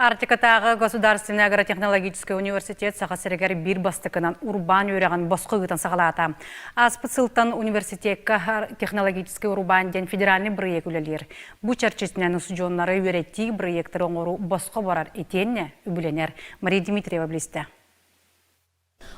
Арктикатааҕы государственнай агротехнологическай университет Саха сиригэр биир бастакынан урбаан үөрэҕин босхо ыытан саҕалаата. Ааспыт сылтан университекка технологическай урбаан диэн федеральнай бырайыак үлэлиир. Бу чэрчитинэн устудьуоннары үөрэтии бырайыактары оҥоруу босхо барар итиэннэ үбүлэнэр. Мария Дмитриева билистэ.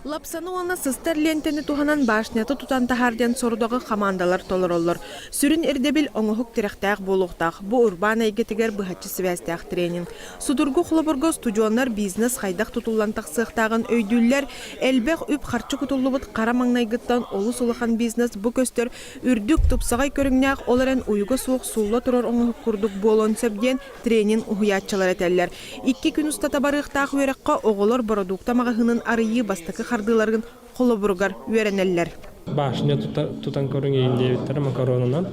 Лапсаны уонна сыстар лиэнтэни туһанан башнята тутан таһаар диэн сорудаҕы хамаандалар толороллор. Сүрүн ирдэбил оҥоһук тирэхтээх буолуохтаах. Бу урбаан эйгэтигэр быһаччы сибээстээх тренинг. Судургу холобурга устудьуоннар бизнес хайдах тутуллан тахсыахтааҕын өйдүүллэр. Элбэх үп-харчы кутуллубут хара маҥнайгыттан олус улахан бизнес бу көстөр үрдүк, тупсаҕай көрүҥнээх, ол эрэн уйуга суох суулла турар оҥоһук курдук буолуон сөп диэн тренинг уһуйааччылар этэллэр. Икки күн устата барыахтаах үөрэххэ оҕолор бородуукта маҕаһыынын арыйыы бастакы хардыыларын холобуругар үөрэнэллэр. Башня тутан көрүҥ иин диэбиттэрэ макаронунан.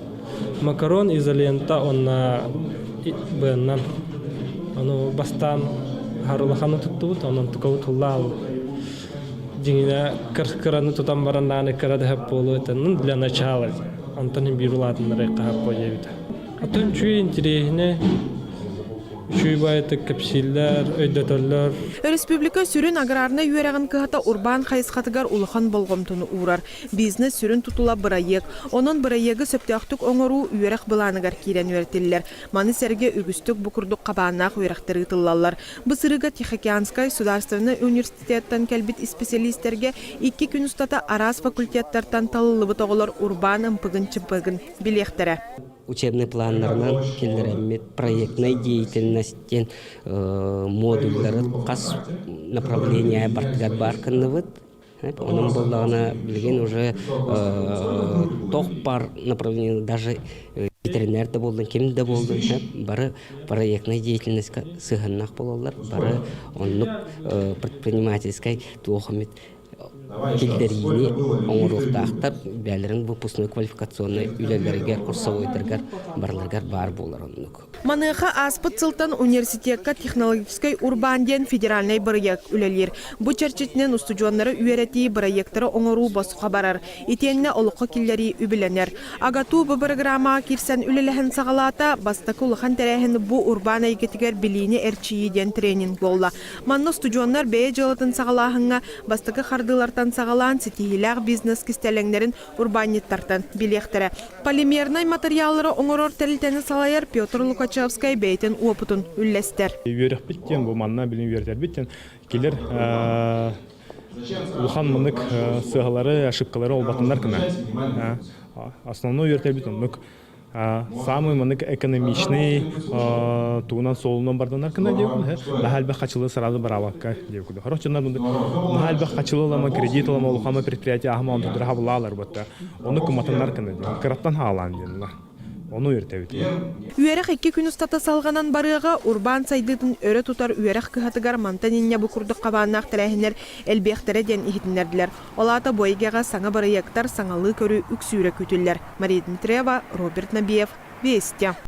Макарон изолента уонна быаннан. Ону бастаан харылаханы туттубут, онон тукабыт туллаабыт. Дьиҥинэ кыраны тутан баран даҕаны кыра да сөп буолуо этэ. Ну, для начала. Онтон биир улаатыннарай хаһап буо диэбитэ. Атын үчүгэй интириэһинэй үчүгэй баайытык кэпсииллэр, өйдөтөллөр. Өрөспүүбүлүкэ сүрүн аграрнай үөрэҕин кыһата урбаан хайысхатыгар улахан болҕомтону уурар. Бизнес сүрүн тутула бырайыак. Онон бырайыагы сөптөөхтүк оҥоруу үөрэх былааныгар киирэн үөрэтиллэр. Маны сэргэ үгүстүк бу курдук хабааннаах үөрэхтэр ыытыллаллар. Бу сырыыга Тихоокеанскай государственнай университеттан кэлбит исписэлиистэргэ икки күн устата араас факультеттартан талыллыбыт оҕолор урбаан ымпыгын-чымпыгын билиэхтэрэ. Учебный планнарынан киллэрэммит проектная деятельность диэн модульдары хас направление бартыгар баар кынныбыт. Онон буоллаҕына билигин уже тох бар направление даже ветеринар да буоллун, ким да буоллун бары проектная деятельностька сыһыаннаах буолаллар, бары оннук предпринимательскай туох эмит киллэриини оҥоруохтаахтар, бэйэлэрин выпускной квалификационнай үлэлэригэр, курсовойдарыгар барыларыгар баар буолар оннук. Маныаха ааспыт сылтан университекка технологическай урбаан диэн федеральнай бырайыак үлэлиир. Бу чэрчитинэн устудьуоннары үөрэтии, бырайыактары оҥоруу босхо барар. Итиэннэ олоххо киллэрии үбүлэнэр. АГАТУ бу бырагыраамаҕа киирсэн үлэлэһэн саҕалаата. Бастакы улахан тэрээһин бу урбаан эйгэтигэр билиини эрчийии диэн тренинг буолла. Манна устудьуоннар бэйэ дьыалатын саҕалааһыҥҥа бастакы хардыылартан саҕалаан ситиһиилээх бизнес кистэлэҥнэрин урбаанньыттартан билиэхтэрэ. Полимернай матырыйааллары оҥорор тэрилтэни салайар Петр Лукачевскай бэйэтин уопутун үллэстэр. Үөрэхпит диэн бу манна билин үөрэтэрбит диэн килер улахан мынык сыаһалары, ошибкалары олбатыннар гына. Основной үөрэтэрбит оннук Самый манык экономичный тугунан суолунан барданар кына диэбин наһаа элбэх хачылы сразу бараабакка диэбин Короче, наһаа элбэх хачылы ылама кредит ылама улахама предприятие аһама онту дыраха булаалар батта ону кыматыннар кына диэн кыраттан хаалаан диэн ону үөртэбит. Үөрэх икки күн устата салҕанан барыаҕа урбаан сайдыытын өрө тутар үөрэх кыһатыгар мантан инньэ бу курдук хабааннаах тэрээһиннэр элбиэхтэрэ диэн иһитиннэрдилэр. Ол аата бу эйгэҕэ саҥа бырайыактар саҥалыы көрүү үксүүрэ күүтүллэр. Мария Дмитриева, Роберт Набиев, Вести.